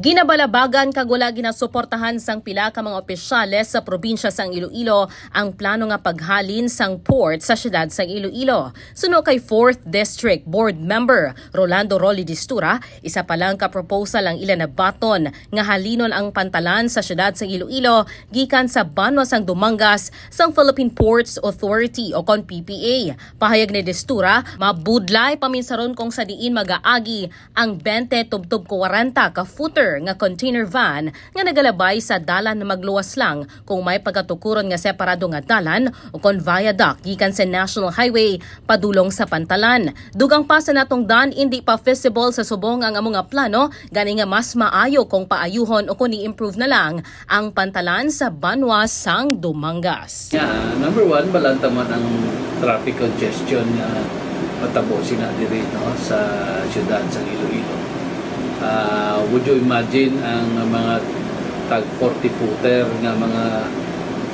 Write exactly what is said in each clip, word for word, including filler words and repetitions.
Ginabalabagan kag wala ginasuportahan sang pila ka mga opisyales sa probinsya sang Iloilo ang plano nga paghalin sang port sa siyudad sang Iloilo. Suno kay fourth District Board Member Rolando Rolly Distura, isa pa lang ka proposal ang ila nabaton nga halinon ang pantalan sa siyudad sang Iloilo gikan sa banwa sang Dumangas sang Philippine Ports Authority o kon P P A. Pahayag ni Distura, mabudlay paminsaron kung sa diin magaagi ang twenty tubtob kwarenta ka footer nga container van nga nagalabay sa dalan nga magluwas lang kung may pagkatukuron nga separado nga dalan o kon viaduct gikan sa National Highway padulong sa pantalan. Dugang pa sa natungdan, indi pa feasible sa subong ang amo nga plano, gani nga mas maayo kung paayuhon o kon i-improve na lang ang pantalan sa banwa sang Dumangas. Yeah, number one, balanta man ang traffic congestion nga matabo sina diri, no, sa siyudad sang Iloilo. Ah, would you imagine ang mga tag forty footer nga mga,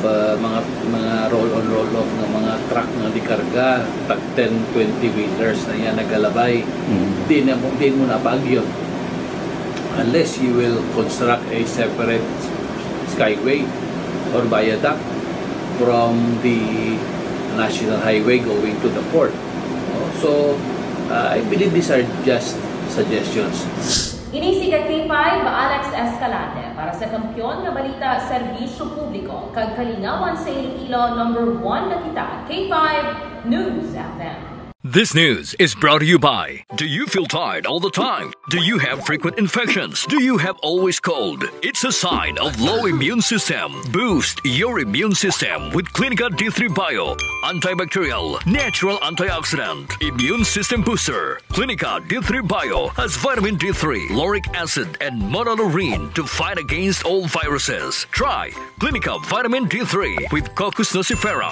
uh, mga mga roll on roll off nga mga truck nga dikarga, tag ten, twenty wheelers na yan nagalabay. Mm. Di na mo, di mo na paagyon unless you will construct a separate skyway or viaduct from the national highway going to the port. No? So, uh, I believe these are just suggestions. Ini si ka K five, Alex Escalante, para sa Kampiyon nga Balita, Serbisyo Publiko, kag Kalingawan sa Iloilo, number one na kita, K five News F M. This news is brought to you by. Do you feel tired all the time? Do you have frequent infections? Do you have always cold? It's a sign of low immune system. Boost your immune system with Clinica D three Bio. Antibacterial, natural antioxidant, immune system booster. Clinica D three Bio has vitamin D three, lauric acid, and monolaurin to fight against all viruses. Try Clinica Vitamin D three with Cocos nucifera.